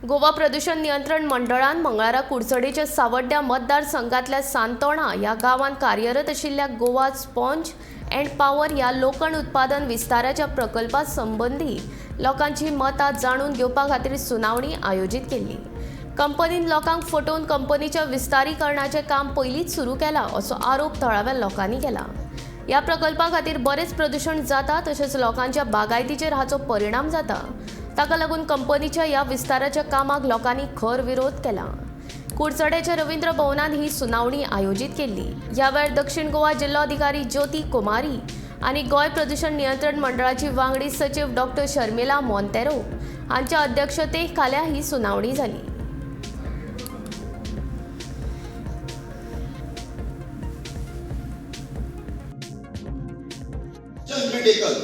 गोवा प्रदूषण नियंत्रण मंडळान मंगळारा कुडचडेच्या सावड्ड्या मतदारसंघातल्या सांतोणा ह्या गांवांत कार्यरत आशिल्ल्या गोवा स्पॉन्ज अँड पावर ह्या लोखण उत्पादन विस्ताराच्या प्रकल्पा संबंदी लोकांची मतां जाणून घेवपा खातीर सुनावणी आयोजीत केल्ली. कंपनीन लोकांक फटोवन कंपनीच्या विस्तारीकरणाचें काम पयलींच सुरू केलां असो आरोप थळाव्या लोकांनी केला. ह्या प्रकल्पा खातीर बरेंच प्रदूशण जाता, तशेंच लोकांच्या बागायतीचेर हाचो परिणाम जाता. ताका लागून कंपनीच्या ह्या विस्ताराच्या कामाक लोकांनी खर विरोध केला. कुडचड्याच्या रवींद्र भवनात ही सुनावणी आयोजीत केल्ली. ह्या वेळार दक्षिण गोवा जिल्लोधिकारी ज्योती कुमारी आनी गोंय प्रदूशण नियंत्रण मंडळाची वांगडी सचीव डॉक्टर शर्मिला मोंतेरो हांच्या अध्यक्षते खाला ही सुनावणी जाली. Will be taken.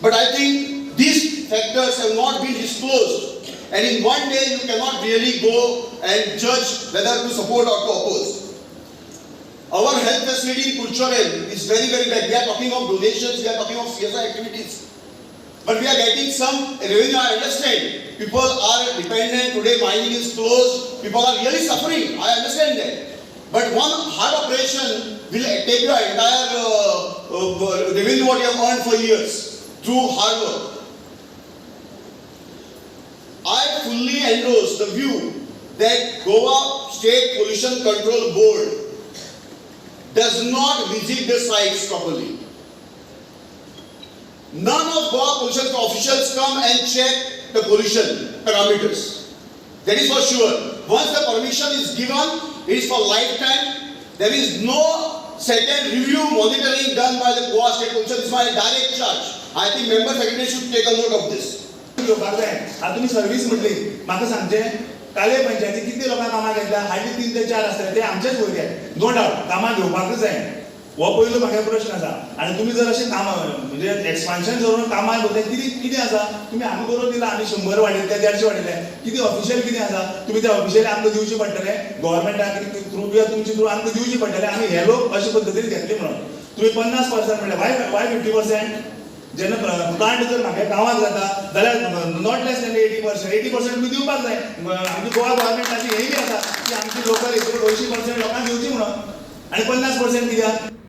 But I think these factors have not been disclosed. And in one day, you cannot really go and judge whether to support or to oppose. Our health facility in Curchorem is very, very bad. We are talking of donations, we are talking of CSR activities. But we are getting some revenue, I understand. People are dependent, today mining is closed, people are really suffering, I understand that. But one heart operation will take your entire revenue what you have earned for years through hard work. I fully endorse the view that Goa State Pollution Control Board does not visit the sites properly. None of Goa pollution officials come and check the pollution parameters. That is for sure. Once the permission is given, it is for lifetime. There is no second review monitoring done by the Goa State Pollution. This is my direct charge. I think member secretary should take a note of this. घेवपाक जाय. आतां तुमी service म्हटली, म्हाका सांगचें, काले पंचायती कितले लोकांक कामाक घेतला? हाडली 3 ते 4 आसतले, ते आमचेच भुरगे. नो डावट, कामां घेवपाकूच जाय. हो पयलो म्हाका प्रश्न आसा. आनी तुमी जर अशें कामां म्हणजे एक्सपान्शन करून कामां घेवता, कितें कितें आसा? तुमी हांगा बरोवन दिला, आमी 100 वाडयले, 150 वाडयले. कितें ऑफिशियल कितें आसा? तुमी ते ऑफिशियली आमकां दिवचें पडटलें, गव्हर्मेंटाक कितें थ्रू किंवा तुमचे थ्रू आमकां दिवचें पडटलें, आमी हे लोक अशे पद्दतीन घेतले म्हणून. तुमी 50% म्हणलें, वाय 50%? जेन्ना प्लांट जर म्हागे गांवांत जाता जाल्यार not less than 80%, 80% तुमी दिवपाक जाय. आमची गोवा गव्हर्मेंटाची हेय बी आसा की आमची लोकल हितून 80% लोकांक दिवची म्हणून, आनी 50% कित्याक?